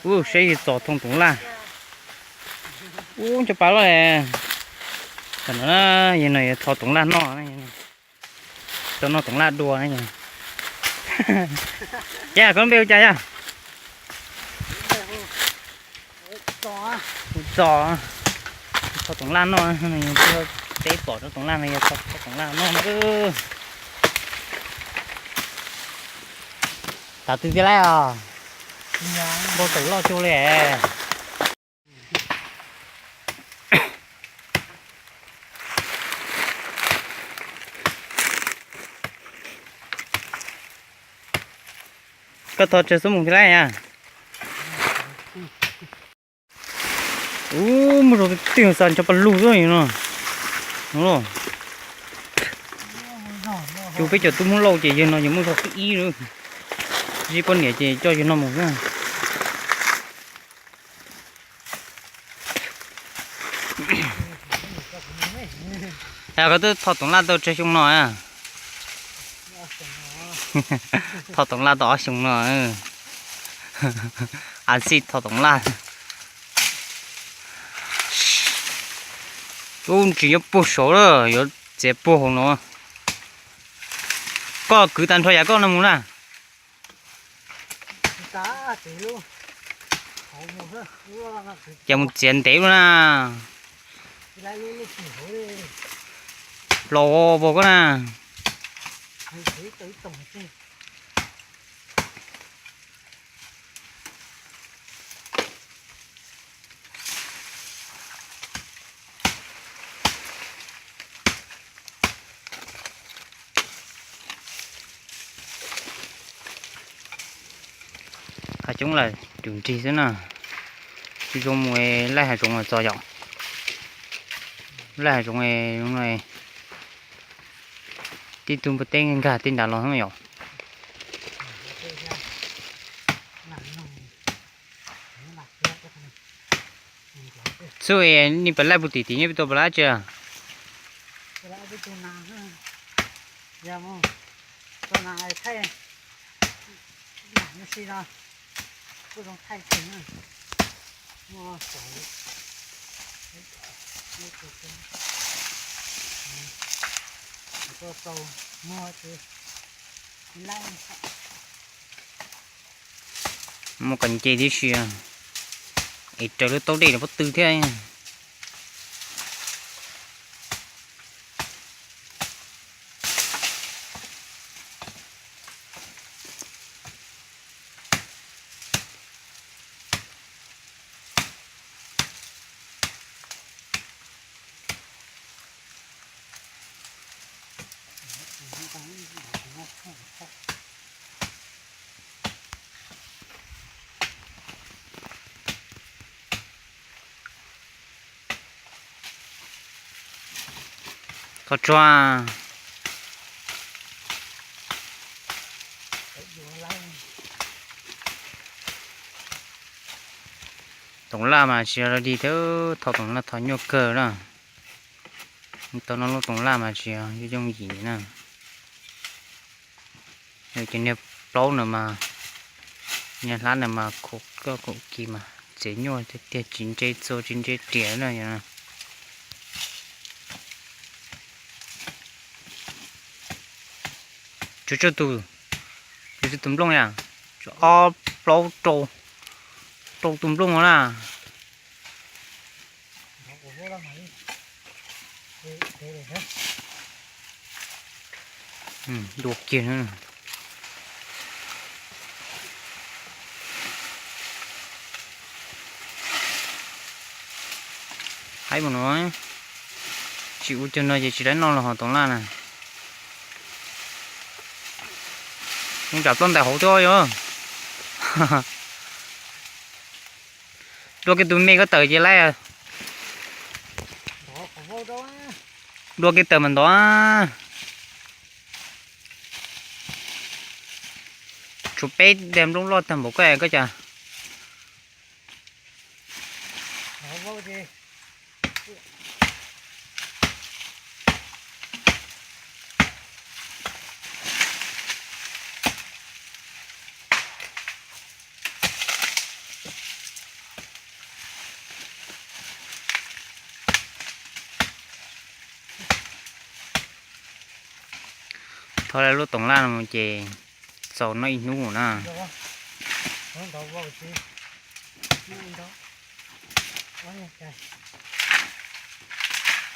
Ub, saib yawg txos thoo toov laj. Ub, cov pab loj. Tam no yawg no yawg txos toov laj noj, tau noj toov laj dua na. Yog koj npe hu cas yog? Hu Txos. Txos, txos toov laj noj, peb pom rau toov laj no yog txos toov laj noj na. Tav twg thiab lawm os? Npau taws loj cuag li. Koj txhob tsawg xub mus thiab lawm. Ub, muaj zog tiag tiag, xa ncho pa lug xwb no. Cov peb cov tub Hmoob Lauj ces yawg no yawg muaj zog thib ib lawm. Zij poj niam ces coj yawg no mus xwb. Koj twb txog toov laj tau tsawg xyoo no? Txog toov laj tau ob xyoo no. Ab xij txog toov laj. Ub, ntsis yuav puag saud lawm, yuav txiav puag hauv no. Koj kwv tag nrho yam koj no mus na. Ces mus txiav ntev lawm na. Los vog koj na. Hav coob lawm, tus nrig xwb na. Tsis zoo mus laij hav zoov txog yom. Laij hav zoov, tib tug npua teb nkag teb nrad los yom. Xub, nej pab laij puag tim tim nyob peb tua pab laij tsi? Muaj kas nce tib si, es raws lub taub dej no pob tw thiab. Thov tsuag. Toov laj mas tsis yog dig thiab, thov toov laj thov nyuaj kawg na. Tau noj lub toov laj mas tsis yog yooj yim na. Ces niag plaub no mas, niag hlab no mas khuv koj kaum kis mas txiav nyuaj tiag tiag, tsis ntse txua tsis ntse riam na. Tsuas tsawg tus, tsuas tsawg tus nplooj yom? Tsuas ob plaub rau, rau tus nplooj no na. Dua kiag. Haib mus no, tsis ua cuag no ces tsis laib noj los hos toov laj na. Mus tsam plaub ntais hauv thiab yog. Dua kiag tus me koj tawm ces laib. Dua kiag tawm mas ntov. Tshuav peb daim nplooj loj tag npaum koj, koj cas. Thov lawv lub toov laj no ces txaus noj ib hnub na.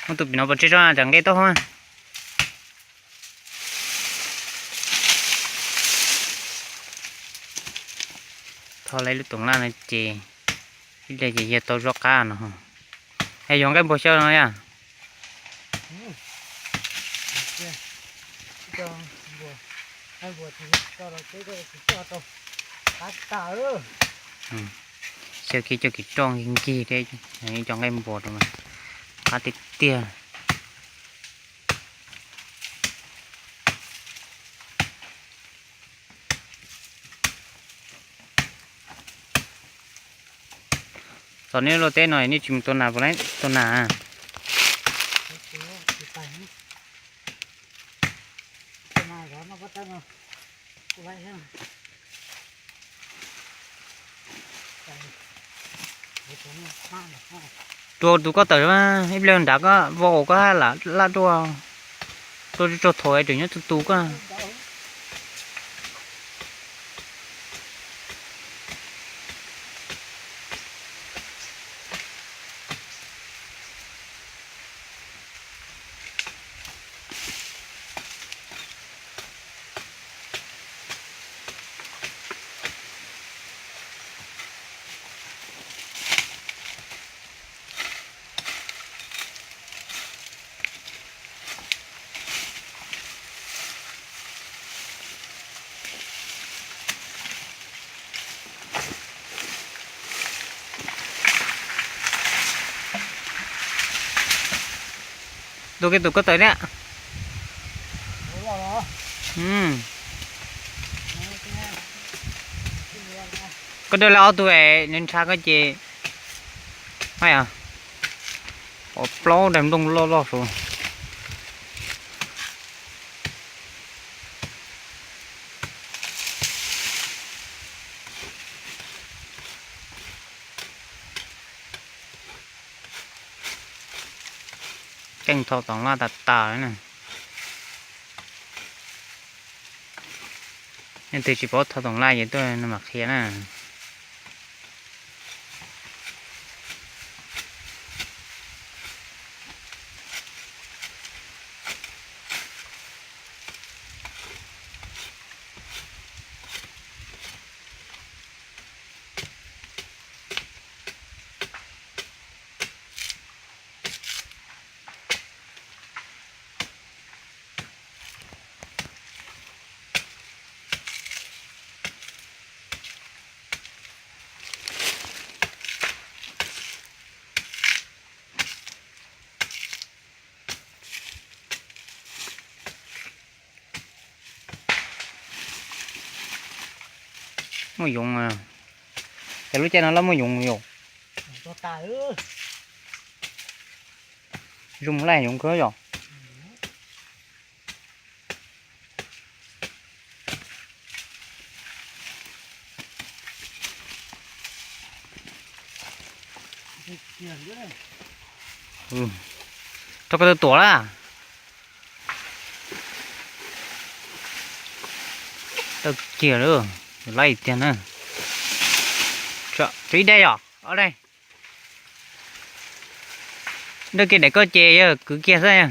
Muab tus pim no pov tseg tso, tsam nqe tau hov. Thov lawv lub toov laj no ces ib pliag ces yog tau zoj qab no. Es yuav nqaij npua xyaw no yom. Xyaw kiag cov kwv roj nkig nkig thiab, cov nqaij npua rau mas qab tiag tiag. Txog nej luaj teb no nej tsis mus tua nas puas, tua nas? Tua tus koj tawm, ib pliag nrad koj vau koj haj lam laj dua, tua tsuag thaum tseem nyob tus tus koj. Tus kiag tus koj tawm thiab. Koj dawj lawm ob tug es nws ntshav koj ces, o, plaub daim nplooj loj loj saud. Keej thau toov laj tas tas na. Leej twg tsis paub thau toov laj ces tuaj no mam qhia na. Muaj yoov, ces lub caij no loj muaj yoov yom. Zoo laj yoov kawg yom. Rau koj tuam lawm. Tawm kiag lawm, laib tiag na. Tshuav ib daim yom, ob daim. Dawj kiag daim koj ces yog kwv kiag xwb.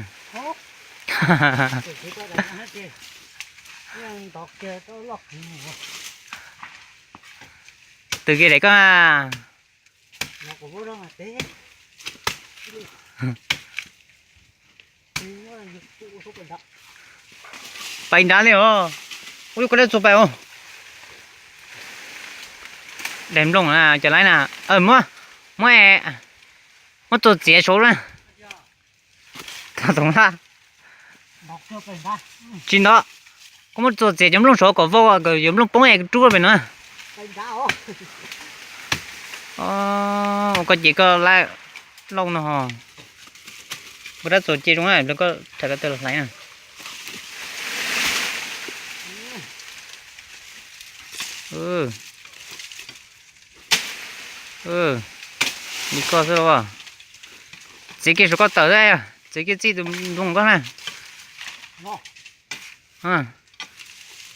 Twg kiag daim koj? Pais nrad li os. Ua koj dab txuas pais os. Daim nplooj na, cov laib na. Muab, muab, muab txuas txiav saud na. Toov laj. Tsis ntov, koj muab txuas txiav cov nplooj saud kom vau, kom cov nplooj poob es rub pem no. Ua koj ces koj laib lauj no ho. Koj dab txuas cia zoo na, koj tham koj tawm los hlais na. Li koj xwb los. Txiav kiag saum koj tawm, txiav kiag txij tus nplooj koj na.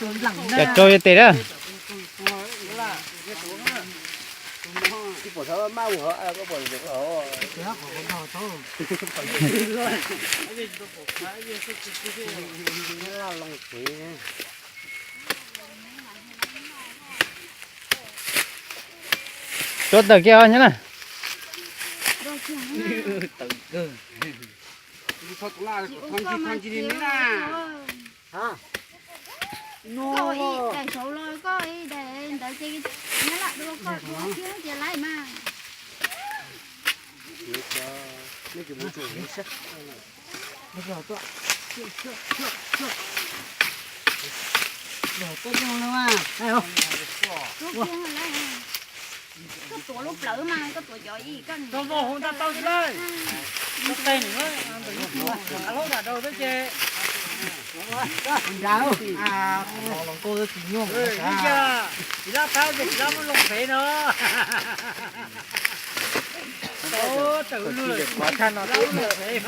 Cov rau yog tes na. Tuav tawm kiag os nyab na. Koj ib daim saud los koj ib daim ntawd ces nyab lam dua koj dua thiab ces laib mas. Koj tuav lub plawv mas koj tuav cov ib koj nim. Koj tej ntawm lub a lub dam rau xwb ces. Los nkauj tsis nyuaj. Ib yam tsis lab pab ces tsis lab muab loo pem no. Tawm lub lawm, lab loo pem.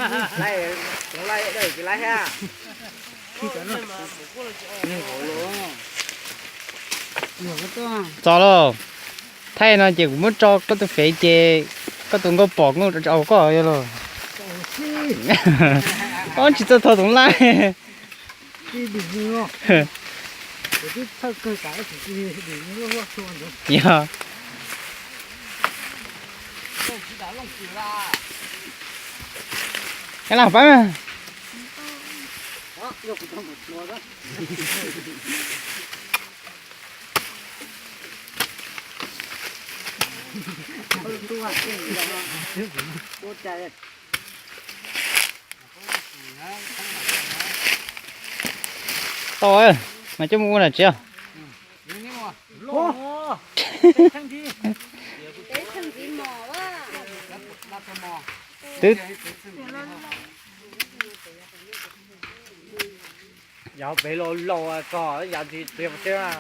Txog lauj, thaij no ces kuv muab tso koj tus fev ces koj tus nkauj pom nkauj tsa au koj yog lauj. Koj tsis txawj thau toov laij. Yog. Kav liam pab. Tau, mas coj mus ua nam tsiv. Twb Yog pem laus laus txog yam tsis txias tiag.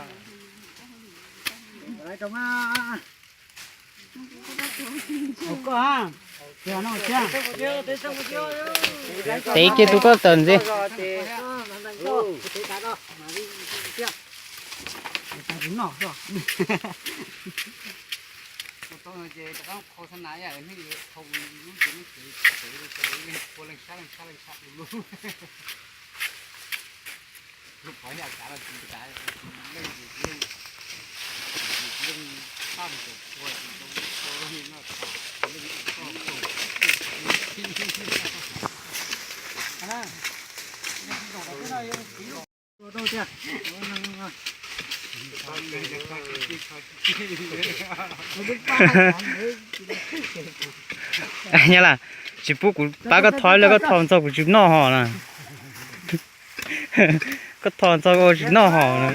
Tev kiag tus koj tawm ntxiv. Nyab Laj, tsis pub kuv pab koj tho lawm, koj tho txog kuv tsis noj hos na. Koj tho txog kuv tsis noj hos na.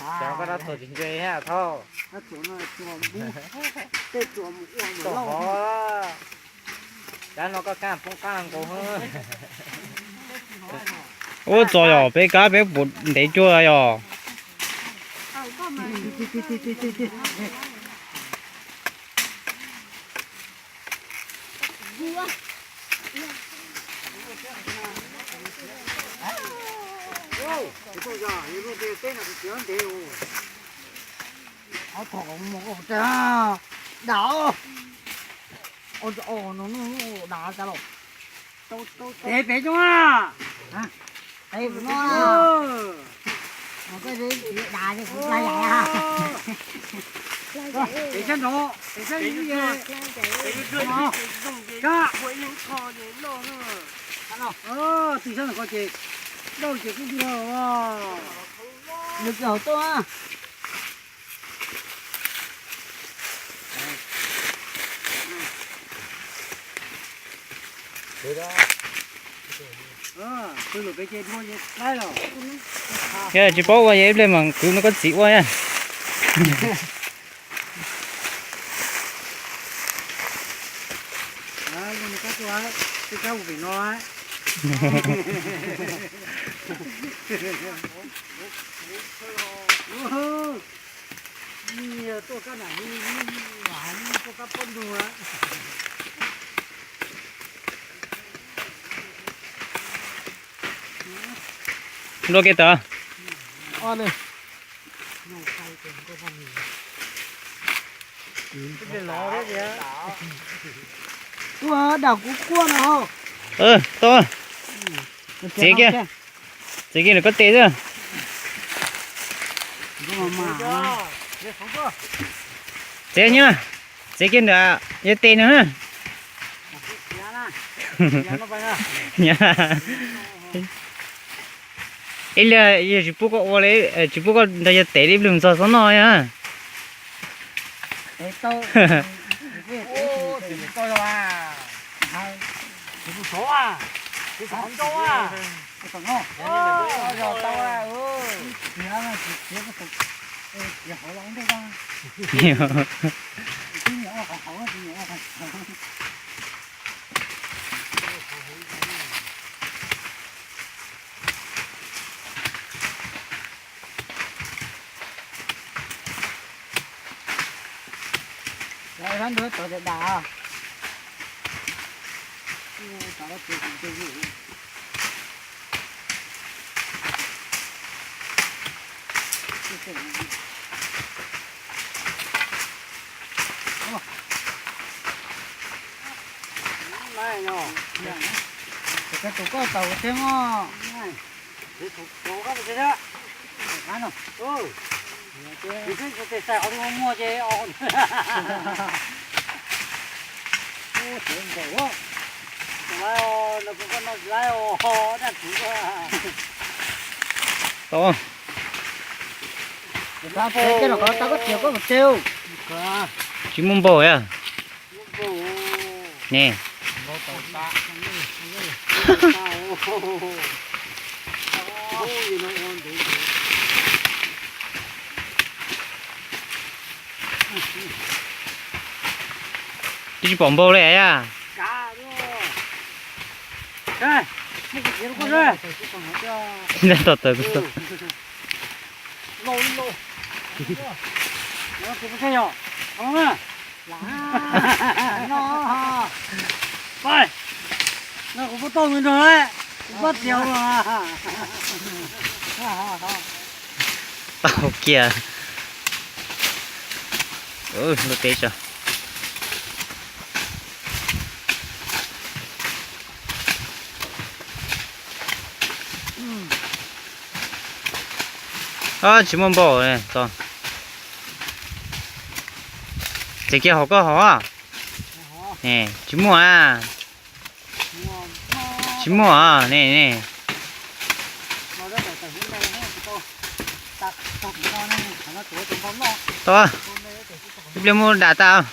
Cov koj rab txuas tsis ntse thiab thauj. Txuas hov, cov no koj kab poob qab nkaus. Ub, txo yog peb kab peb puas ntev cuag yog. Pem pem coob a. Pem sab nraud, pem sab ib, pem sab nraud ko ces lauj ces kuj yog. Nws kawg hauv tuaj. Yog tsis paub ua yog ib pliag mas kwv no koj txiv ua. Tej kab mus pem no. Tuaj kab nam, tuaj kab pob ntug. Nrua kiag tod. Tuaj dam kuv quaj no. Tau. Txiav kiag, txiav kiag nram koj tes xwb. Txiav nyob, txiav kiag ntawm yawg tes no na. Ib li yog tsis pub koj ua li, tsis pub koj nrog yawg tes li, ib pliag mus txog xob noj na. Tus koj tau thiab os. Tau. Tau koj tias koj mus tseg. Tsis muaj npaum a. Ne. Twb tsis pom npaum li a. Ntag, tom tawm kuv tau. Tau kiag. Luaj teb tso. Tsis muaj npaum. Txiav kiag hauv koj hauv. Tsis muaj a. Tsis muaj ne ne. Tau, ib pliag mus dam tas.